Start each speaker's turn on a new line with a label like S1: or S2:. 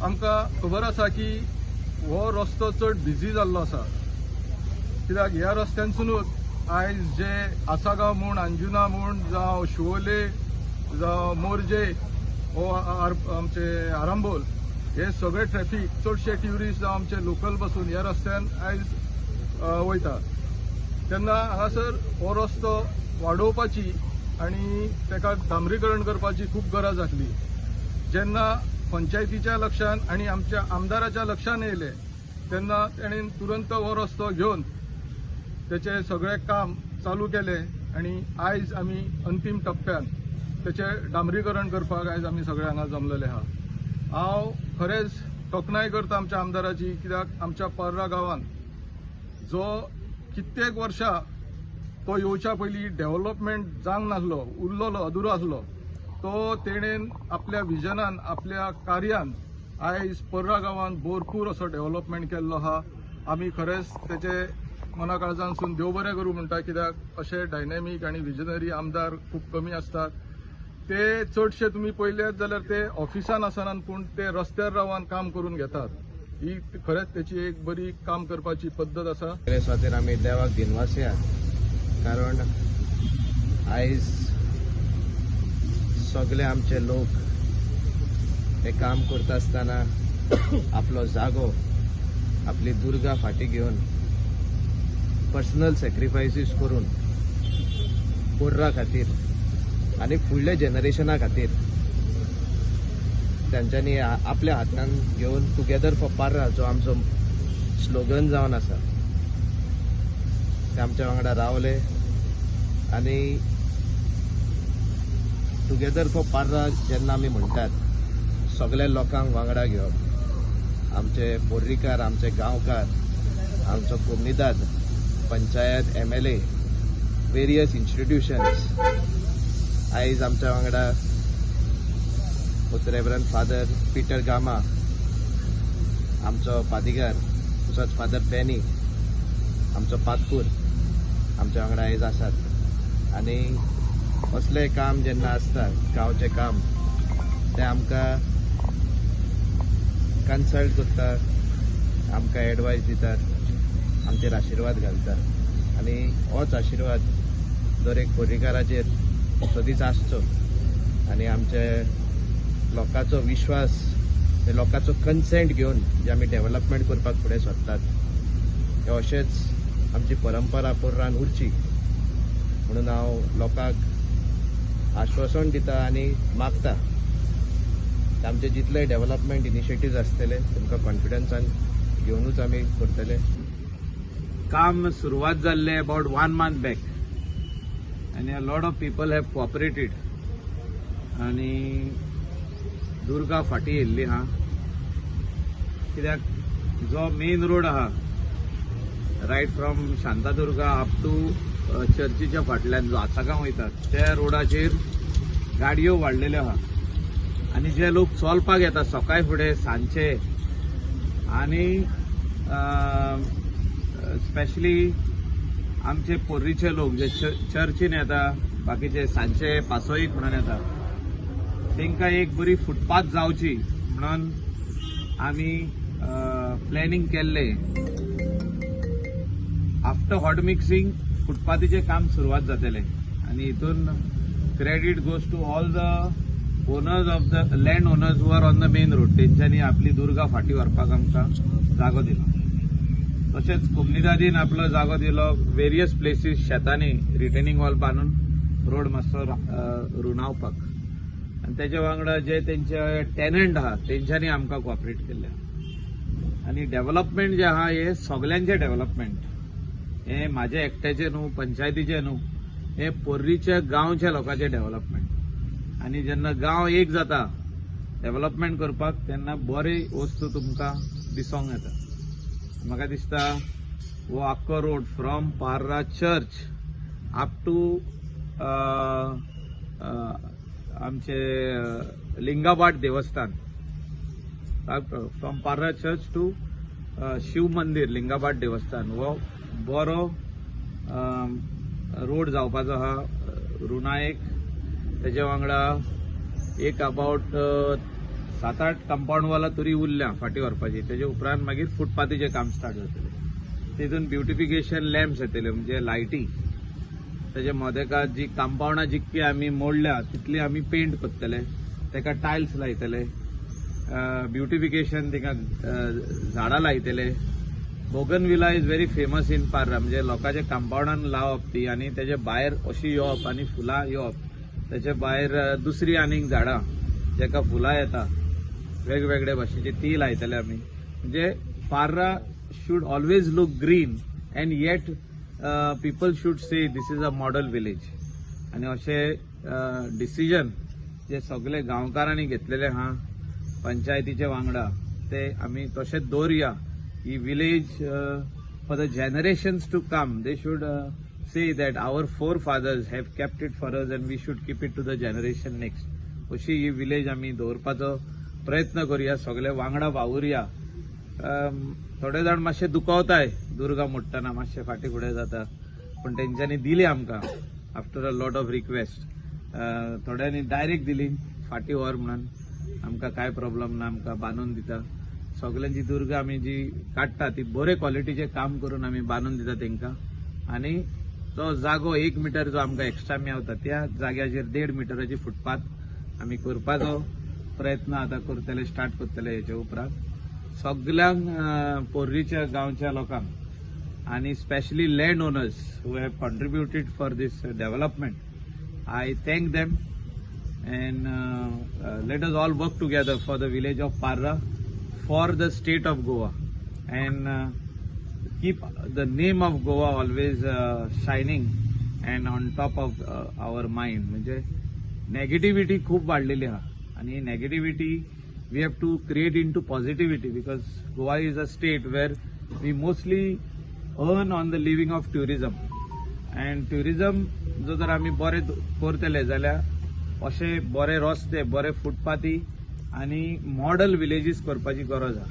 S1: आमकां खबर आसा की हो रस्तो चड बिजी जाल्लो आसा, कित्याक ह्या रस्त्यानसुनूच आयज जे आसागांव म्हूण, अंजुना म्हूण, जावं शिवोले, जावं मोरजे हो आमचे आरांबोल, हे सगळे ट्रॅफीक, चडशे ट्युरिस्ट जावं आमचे लोकल बसून ह्या रस्त्यान आयज वयता. तेन्ना हांगासर हो रस्तो वाडोवपाची आनी ताका डांबरीकरण करपाची खूब गरज आसली. जेन्ना पंचायतीच्या लक्षान आनी आमच्या आमदाराच्या लक्षान येयलें, तेन्ना तेणेन तुरंत हो रस्तो घेवन तेचें सगळें काम चालू केलें आनी आयज आमी अंतीम टप्प्यान तेचें डांबरीकरण करपाक आयज आमी सगळे हांगा जमलेले आहा. हांव खरेंच तोखणाय करता आमच्या आमदाराची, कित्याक आमच्या पर्रा गांवान जो कित्येक वर्सां तो येवच्या पयलीं डेव्हलपमेंट जावंक नासलो, उरलेलो, अधुरो आसलो, तो तेणेन आपल्या विजनान, आपल्या कार्यान आयज पर्रा गांवान भरपूर असो डेव्हलपमेंट केल्लो आहा. आमी खरेंच तेचे मना काळजानसून देव बरें करूं म्हणटा, कित्याक अशे डायनॅमीक आनी विजनरी आमदार खूब कमी आसतात. ते चडशे तुमी पळयल्यात जाल्यार ते ऑफिसान आसनात, पूण ते रस्त्यार रावन काम करून घेतात. ही खरेंच तेची एक बरी काम करपाची पद्दत आसा.
S2: पयले सुवातेर आमी देवाक दिनवासया, कारण आयज सगळे आमचे लोक हे काम करता आसतना आपलो जागो, आपली दुर्गा फाटीं घेवन, पर्सनल सॅक्रिफायसीस करून पोर्रा खातीर आनी फुडल्या जनरेशना खातीर तांच्यांनी आपल्या हातान घेवन टुगेदर फॉर पार्रा जो आमचो स्लोगन जावन आसा, ते आमच्या वांगडा रावले. आनी टुगेदर फॉर पार्रा जेन्ना आमी म्हणटात, सगल्या लोकांक वांगडा घेवप, आमचे पोर्रीकार, आमचे गांवकार, आमचो कोमनिदाद, पंचायत, एमएलए, वेरियस इन्स्टिट्युशन्स, आयज आमच्या वांगडा रेवरंड फादर पिटर गामा, आमचो पादिगार, तसोच फादर बेनी, आमचो पातकूर आमच्या वांगडा आयज आसात. आनी असलें काम जेन्ना आसता, गांवचें काम, तें आमकां कन्सल्ट करता, आमकां एडवायस दितात, आमचेर आशिर्वाद घालता आनी होच आशिर्वाद दर एक पर्रीकाराचेर सदींच आसचो आनी आमचे लोकांचो विश्वास, लोकांचो कन्सेंट घेवन जे आमी डेव्हलपमेंट करपाक फुडें सरतात, हे अशेंच आमची परंपरा पोर्रान उरची म्हणून हांव लोकांक आश्वासन दिता आनी मागता. आमचे जितले डेव्हलपमेंट इनिशिएटिव्स आसतले, तुमकां कॉन्फिडन्सान घेवनूच आमी करतले.
S3: काम सुरवात जाल्ले अबाउट वन मंथ बॅक आनी a lot of people have cooperated आनी दुर्गा फाटीं येयल्ली आहा, कित्याक जो मेन रोड आहा, right from Shantadurga up to चर्चीच्या फाटल्यान जो आसागांव वयता, त्या रोडाचेर गाडयो वाडलेल्यो आहा आनी जे लोक चलपाक येता सकाळ फुडें, सांजचे आनी स्पेशली आमचे पोर्रीचे लोक जे चर्चीन येता, बाकीचे सांजचे पासोईक म्हणून येता, तांकां एक बरी फुटपाथ जावची म्हणून आमी प्लॅनिंग केल्लें. आफ्टर हॉट मिक्सिंग फुटपाथीचें काम सुरवात जातलें आनी हितून credit goes to all the owners of the land owners who are on the main road. तेंच्यांनी आपली दुर्गा फाटीं व्हरपाक आमकां जागो दिलो. तशेंच कोमनिदादीन आपलो जागो दिलो. वेरियस प्लेसीस शेतांनी रिटेनिंग वॉल बांदून रोड मातसो रुणावपाक आनी तेच्या वांगडा जे तेंचे टेनंट आहा, तेंच्यांनी आमकां कॉपरेट केल्लें. आनी डेव्हलपमेंट जें आहा, हें सगल्यांचें डेव्हलपमेंट. हें म्हाजें एकट्याचें न्हू, पंचायतीचें न्हू, हें पोर्रीच्या गांवच्या लोकांचें डेव्हलपमेंट. आनी जेन्ना गांव एक जाता डेव्हलपमेंट करपाक, तेन्ना बरी वस्तू तुमकां दिसोंक येता. म्हाका दिसता हो आख्खो road from Parra church up to आमचे लिंगाबाट देवस्थान, from Parra church to Shiv मंदीर, लिंगाबाट देवस्थान, हो बरो रोड जावपाचो आहा रुनायक. तेजे वांगडा एक अबाउट सात आठ कंपाऊंड वॉलां तरी उरल्या फाटीं व्हरपाची. तेजे उपरांत मागीर फुटपाथीचें काम स्टार्ट जातलें. तितून ब्युटिफिकेशन लॅम्प्स येतले, म्हणजे लायटी. तेजे मदेका जी कंपाऊंडां जितकी आमी मोडल्या तितली आमी पेंट करतले, तेका टायल्स लायतले, ब्युटिफिकेशन तिका झाडां लायतले. Bougainvillea is very famous in Parra. म्हणजे लोकांच्या कंपाऊंडान लावप ती आनी तेजे भायर अशी येवप आनी फुलां येवप. तेचे भायर दुसरी आनीक झाडां जेका फुलां येता वेगवेगळे भाशेची ती लायतले आमी. म्हणजे Parra should always look green and yet people should say this is a model village. आनी अशें डिसिजन जे सगळे गांवकारांनी घेतलेले आहा पंचायतीचे वांगडा, ते आमी तशेंच दवरुया. ही village for the generations to come, they should say that our forefathers have kept it for us and we should keep it to the generation next. अशी ही विलेज आमी दवरपाचो प्रयत्न करुया, सगळे वांगडा वावुरया. थोडे जाण मातशे दुखवताय, दुर्गा मोडटना मातशे फाटीं फुडें जाता, पूण तेंच्यांनी दिली आमकां after a lot of request. थोड्यांनी डायरेक्ट दिली, फाटीं व्हर म्हणून, आमकां कांय प्रॉब्लम ना, आमकां बांदून दिता. सगल्यांची दुर्गा आमी जी काडटा ती बरे क्वॉलिटीचें काम करून आमी बांदून दिता तेंकां. आनी तो जागो 1 मिटर जो आमकां एक्स्ट्रा मेवता, त्या जाग्याचेर 1.5 मिटराची फुटपाथ आमी करपाचो प्रयत्न आतां करतले, स्टार्ट करतले. हेच्या उपरांत सगल्यांक पोर्रीच्या गांवच्या लोकांक आनी specially land owners who have contributed for this development, I thank them and let us all work together for the village of Parra, for the state of Goa, and keep the name of Goa always shining and on top of our mind. म्हणजे negativity खूप वाडलेली आहा आणि negativity we have to create into positivity, because Goa is a state where we mostly earn on the living of tourism, and tourism जो जर आमी बरें करतले जाल्यार अशे बरे रस्ते, बरे फुटपाथी आनी मॉडल विलेजीस करपाची गरज आहा.